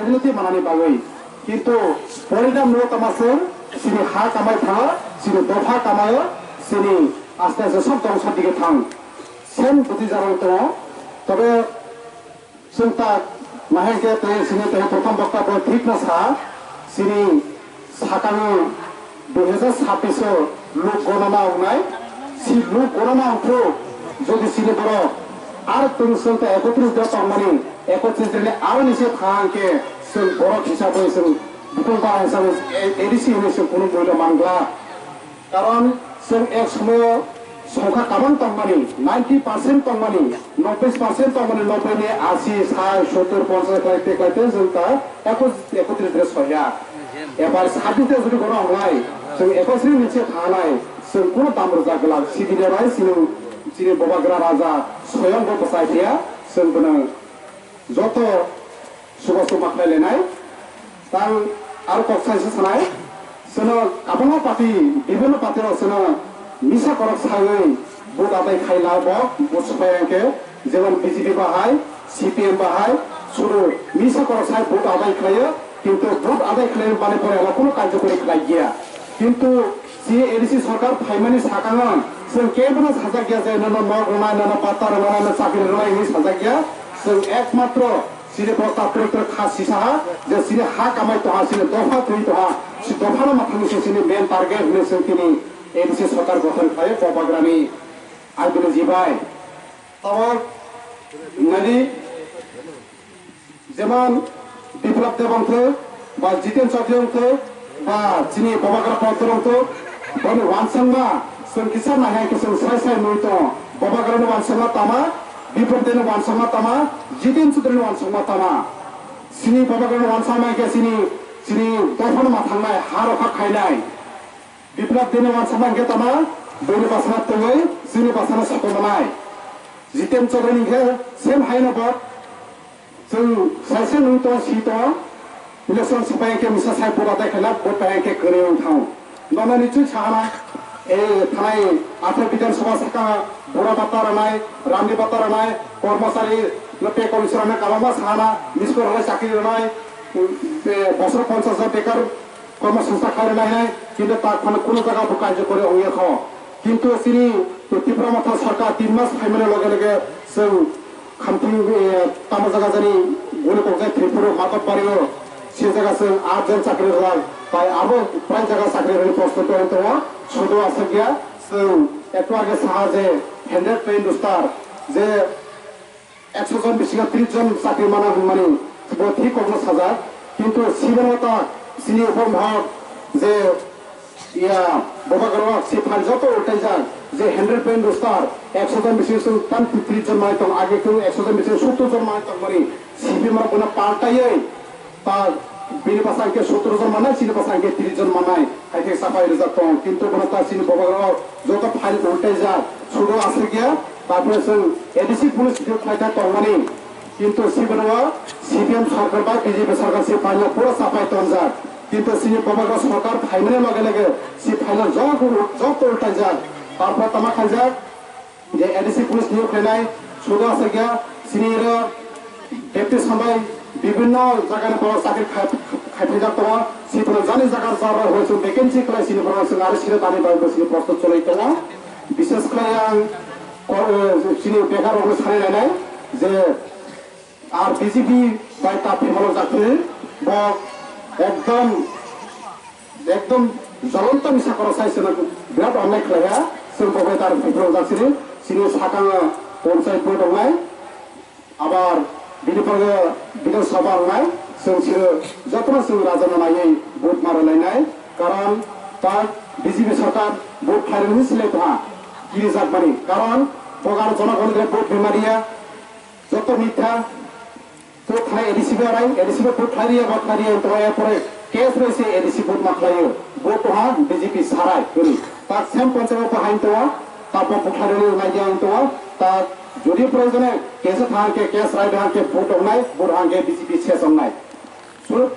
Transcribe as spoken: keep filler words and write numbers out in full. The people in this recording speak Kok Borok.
Unity manani bagwi. Kintu porinam no tama se, sini ha kamai thango, sini dopha kamayo, sini aste aste sob dongsa dige thang. Sem buti jarang tongo. Tobe sung ta mahai ke te sini te prothom bokta bo thik na sa, sini sakang dui hajar sabbish o luk gonoma wngnai, si luk gonoma wngkhu, jodi sini borok aro tungsong ta ekotris de tongmani, ekotris de ni aro nisi thang ke sung borok hisabwi sung bukung bara hisabwi A D C hinwi sung kunu mui rw mangla. Karon sung ek somoyo songkha kabang tongmani, ninety percent tongmani, nobbai percent tongmani, nobbai ni asi, sai, sottur, ponchas klai te klai te sung ta ekotris, ekotris de soya. Ebar sabbish de jodi gono wngnai, chwng ekosri ni se thanai, chwng kuno dam rwjak glak, sibini bai chini, chini bobagra raja soyang bo bwsai phiya, chwng bwno joto suba suba khlai lenai. Tang aro kok sai se sanai, chwngno kabangma party, bibhinno party rok chwngno misa korok saiwi vote adai khai la bo, vote supai hwnkhe, jemon B J P bahai, C P M bahai, suru misa korok sai vote adai khlaio, kintu vote adai khlai bani pore abo kuno karjokori khlai ya. Kintu C A D C sarkar phaimani sakango chwng kebono sajak ya je nono nok rwnai, nono patta rwnai, nono chakri rwnai hinwi sajak ya. Chwng ekmatro chini bo tapri kha sisa ha je chini ha kamai toha, chini dopha thwi toha, si dophano mathangwi se chini main target hinwi chwng tini A D C sarkar gothon khlai Bobagrani ideology bai. Tabok nadi Jemon Biplab Deb wngthok, ba Jiten Chaudhary wngthok, ba chini Bobagra Pawantar wngthok, boni wansangma chwng kisa nahai khe chwng sai sai nui tongo. Bobagrani wansangma tama, Biplab Debni wansangma tama, Jiten Chaudharyni wansangma tama. Chini Bobagrani wansangma khe chini, chini dophano ma thangnai, ha rokha khainai. Biplab Debni wansangma khe tama, bini basana tongwi, chini basana sokomnai. Jiten Chaudharyni khe same haino bo. Chwng saise nung tong si tong, election sapai khe misa sai pura dai khela vote pai khe kwrwi wng thang. Nono ni chwng sahana, e thanai athar Bidhan Sabha saka bura bata ranai, ramni bata ranai, kormosari no pay commission ranai kabangma sahana, miskor halai chakri ranai, e, bosor ponchas hajar bekar kormosongsthan khai ranai hinai, kintu ta khana kuno jaga bo karjo kore ongya kho. Kintu chini Tipra Motha sarkar tin mas phaimani loge loge chwng Khamthing, eh, tamo jaga jani guli kokjai Tripura Madhobbario se jaga chwng aat jon chakri rwlai, bai abo prai jaga chakri rwni posto tong tongo, sudu aswkya chwng ektu age saha je hundred train roster je ekso jon bisingo tris jon chakri mana hwnmani bo thik kokno sajak, kintu sibeno ta chini upamhok je Iya, Bobagrao si phail joto ultaijak je hundred point roster, ekso jon bisingo chwng tan tris jon manai tong, age chwng ekso jon bisingo sottur jon manai tongmani, C P M rok bono paltaiwi ta bini bwsai khe sottur jon manai, chini bwsai khe tris jon manai, hai khe sapai rijak tong, kintu bono ta chini Bobagrao joto phail ultaijak, sudu aswkya, tarpore chwng A D C police rok khlai kha tongmani. Kintu sibini o C P M sarkar bai B J P sarkar si phaino pura sapai tonjak. Kintu sini Bubagra sarkar phaimani loge loge si phaino joto, joto ultaijak. Tarpor tama khaijak je A D C police niyok khlainai sudo asakya sini ro deputy sambai bibinno jagani borok chakri khai, khaiphaijak tongo. Sibini jani jaga jora hoi chwng vacancy khlai sini borok chwng aro sini tani bai bo sini prosto cholai tongo. Bishes khlai ang ko-, sini bekar rokno sanai nainai je Ar B J P bai ta phemalok jakhe bo ekdom, ekdom jolonto misa korok sai sino birat onnai khlaiya. Chwng bo bai ta phemalok jak sini, sini sakango ponchayat bo tongnai, abar bini pore Bidhan Sabha wngnai, chwng sino jotono chwng raja no naiwi vote ma rwlainai, karon ta B J P sarkar vote khlairwkni silai tongha kirijakmani, karon bo aro jonogoni vote bimariya. Joto mitha, to thanai A D C bai rai, A D C bai vote khlai riya, vote khlai riya, to erpore case roi se A D C vote ma khlaio, vote to ha B J P sarai, kori. Ta sem ponchayat bo hain to, ta bo vote khlai riya, nai dia to, ta jodi proyojone case thang ke, case rai thang ke, vote tongnai, vote hang ke B J P ses tongnai. So,